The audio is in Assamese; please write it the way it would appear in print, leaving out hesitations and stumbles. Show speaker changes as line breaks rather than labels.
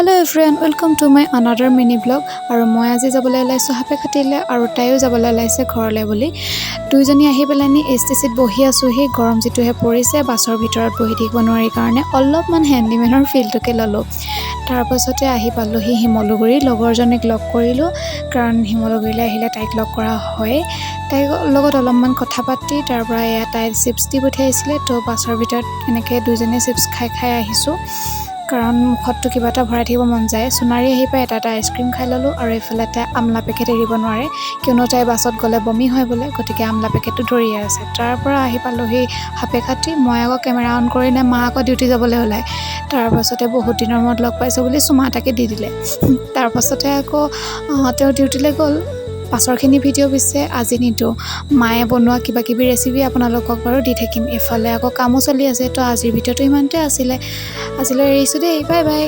Hello everyone, welcome to my another mini vlog. আৰু মই আজি যাবলৈ ওলাইছোঁ সাপেখাতিলৈ আৰু তাইও যাবলৈ ওলাইছে ঘৰলৈ বুলি। দুইজনী আহি পেলাইনি এছটিচিত বহি আছোঁহি। গৰম যিটোহে পৰিছে, বাছৰ ভিতৰত বহি থাকিব নোৱাৰি কাৰণে অলপমান হেণ্ডিমেনৰ ফিলটোকে ল'লোঁ। তাৰপাছতে আহি পালোঁহি শিমলুগুৰি। লগৰজনীক লগ কৰিলোঁ, কাৰণ শিমলুগুৰিলৈ আহিলে তাইক লগ কৰা হয়। তাইৰ লগত অলপমান কথা পাতি তাৰ পৰা এয়া তাই চিপছ দি পঠিয়াইছিলে। তো বাছৰ ভিতৰত এনেকৈ দুইজনীয়ে চিপছ খাই খাই আহিছোঁ, কাৰণ মুখততো কিবা এটা ভৰাই থাকিব মন যায়। সোণাৰী আহি পাই এটা এটা আইচক্ৰীম খাই ল'লোঁ আৰু এইফালে তাই আমলা পেকেট এৰিব নোৱাৰে, কিয়নো তাই বাছত গ'লে বমি হয় বোলে, গতিকে আমলা পেকেটটো ধৰিয়ে আছে। তাৰ পৰা আহি পালোঁহি সাপেখাতি। মই আকৌ কেমেৰা অন কৰিলে মা আকৌ ডিউটি যাবলৈ ওলায়। তাৰপাছতে বহুত দিনৰ মূৰত লগ পাইছোঁ বুলি চুমা এটাকে দি দিলে। তাৰপাছতে আকৌ তেওঁ ডিউটিলৈ গ'ল। পাছৰখিনি ভিডিঅ' পিছে আজি নিদিওঁ। মায়ে বনোৱা কিবা কিবি ৰেচিপি আপোনালোকক বাৰু দি থাকিম। এইফালে আকৌ কামো চলি আছে। তো আজিৰ ভিডিঅ'টো ইমানতে আছিলে। আজিলৈ এৰিছোঁ দেই, বাই বাই।